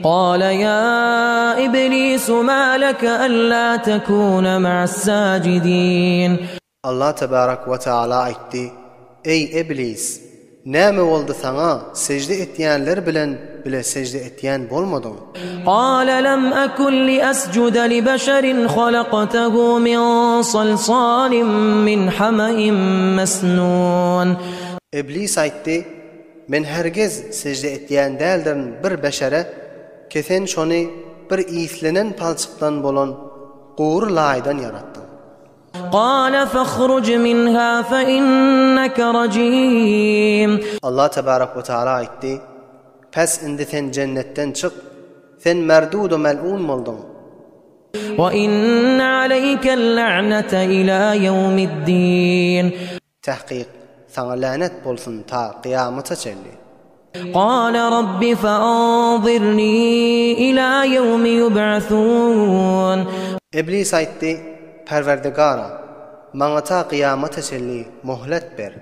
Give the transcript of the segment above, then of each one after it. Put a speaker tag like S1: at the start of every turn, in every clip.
S1: Gala ýa Iblis ma leke alla tekune ma'as sajidin.
S2: Allah tebarek we teala aýtdy, Eý, Iblis! Näme boldy saňa, sežde etýänler bilen bile sežde etýän bolmadyň?
S1: Gala lem ekun li esjude li beşerin halaktehu min salsalin min hamein mesnun.
S2: Iblis aýtdy, Men hergiz sežde etýän däldirin bir beşere, ki sen şony bir islenen palçykdan bolan gury laýdan ýaratdyň.
S1: Gala fahruj minha fe inneke rajim.
S2: Allah tebarek we teala aýtdy, Pes indi sen jennetden çyk, sen merdud-u mel'un bolduň.
S1: We inne aleýkel la'nete ila ýewmiddin.
S2: Tahkyk, saňa länet bolsun ta kyýamata çenli.
S1: Gala Rabbi feanzirni ila ýewmi ýub'asun.
S2: Iblis aýtdy, Perwerdigara, maňa ta kyýamata çenli mohlet ber.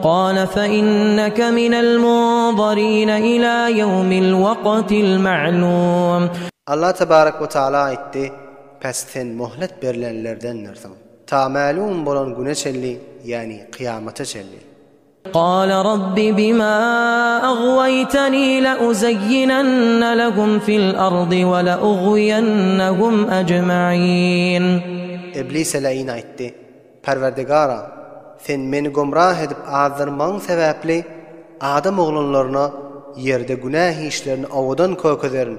S1: Gala feinneke minel munzarine ila ýewmil wagtil ma'lum.
S2: Allah tebarek we taala aýtdy, Pes sen mohlet berlenlerdendirsiň. Ta mälum bolan güne çenli, ýagny kyýamata çenli.
S1: Gala Rabbi bima agwaýtani leuzeýinenne lehum fil ardy we leugyýennehum ejmain.
S2: Iblis Eleýin aýtdy, Perwerdigara, Sen meni gomrah edip azdyrmagyň sebäpli adam oglanlaryna ýerde günäh işlerini owadan kökezerin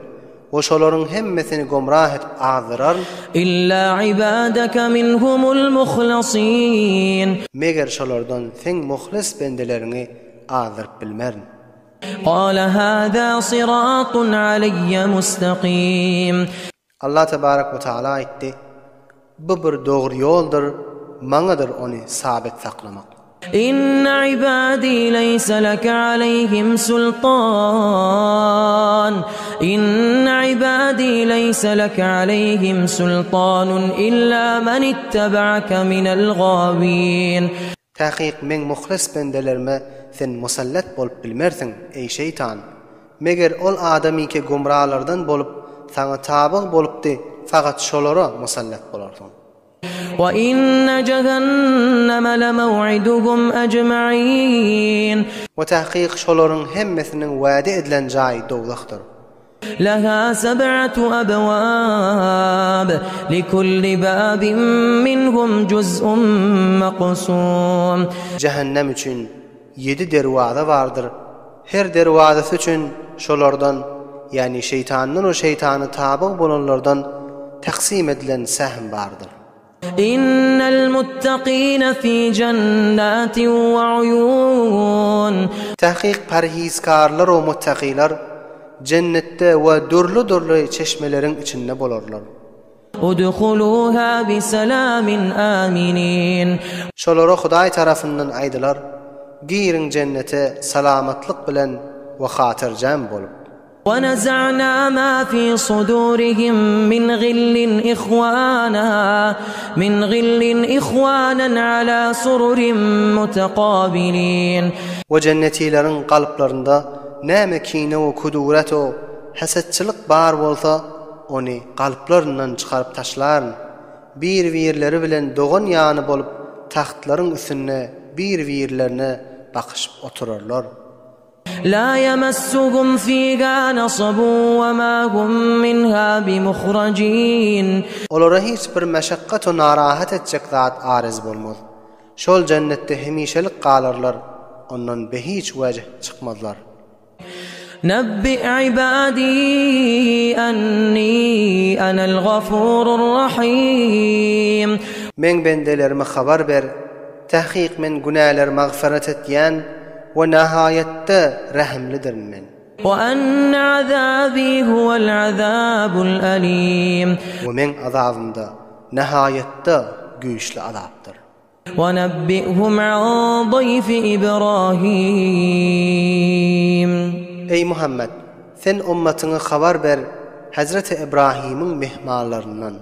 S2: we şolaryň hemmesini gomrah edip azdyraryn.
S1: Illa ibadaka minhumul muhlasyn.
S2: Meger şolardan seň muhlis bendeleriňi azdyryp bilmerin.
S1: Gala hada syratun aleýe mustaqim.
S2: Allah tebarek we taala aýtdy, Bu bir dogry ýoldur, maňadyr ony sabit saklamak.
S1: Inne ibadi leýse leke aleýhim sultan, Inne ibadi leýse leke aleýhim sultanun illa men ittebaake minel gawin.
S2: Takyk meň muhlis bendelerime sen musallat bolup bilmersiň, eý şeýtan! Meger ol adamyke gumralardan bolup, saňa tabyg bolupdy, fakat şolara musallat bolarsyň.
S1: Wa inne jehenneme lemew'iduhum ejma'in.
S2: We tahkyk şolaryň hemmesiniň wade edilen jaýy dowzahdyr.
S1: Leha seb'atu ebwab, likulli babin minhum juz'un meqsum.
S2: Jähennem üçin Ýedi derwaza bardyr. Her derwazasy üçin şolardan, ýagny şeýtandan we şeýtana tabyg bolanlardan taksym edilen sähm bardyr.
S1: Innel muttakine fi jennatin we uýun.
S2: Takyk parhizkarlar we muttakylar jennetde we dürli-dürli çeşmeleriň içinde bolarlar.
S1: Udhuluha bisalamin aminin.
S2: Şolara Hudaý tarapyndan aýdylar, Giriň jennete salamatlyk bilen we hatyrjem bolup.
S1: We naza'na ma fi sudurihim min gillin ihwana min gillin ihwanan ala sururin mutaqabilin.
S2: We jennetileriň kalplarynda näme kine we kuduret we hesetçilik bar bolsa, Ony kalplaryndan çykaryp taşlaryn. Bir-birleri bilen dogan ýany bolup, tagtlaryň üstünde bir-birlerine bakyşyp oturarlar.
S1: La ýemessuhum fiha nasabun we ma hum minha bimuhrajin.
S2: Olara hiç bir meşakgat we narahat etjek zat aryz bolmaz. Şol jennetde hemişelik galarlar, ondan behiç wejh çykmazlar.
S1: Nebbi ibadi enni enel gafurur rahim.
S2: Meň bendelerime habar ber, takyk men günäleri magfyrat etýän we nahaýatda rähimlidirin men.
S1: We enne azabi huwel azabul alim.
S2: We meň azabymda nahaýatda güýçli azapdyr.
S1: Wenebbi'hum an daýfi Ibrahim.
S2: Eý, Muhammet! Sen ummatyňa habar ber Hezreti Ibrahimiň myhmanlaryndan.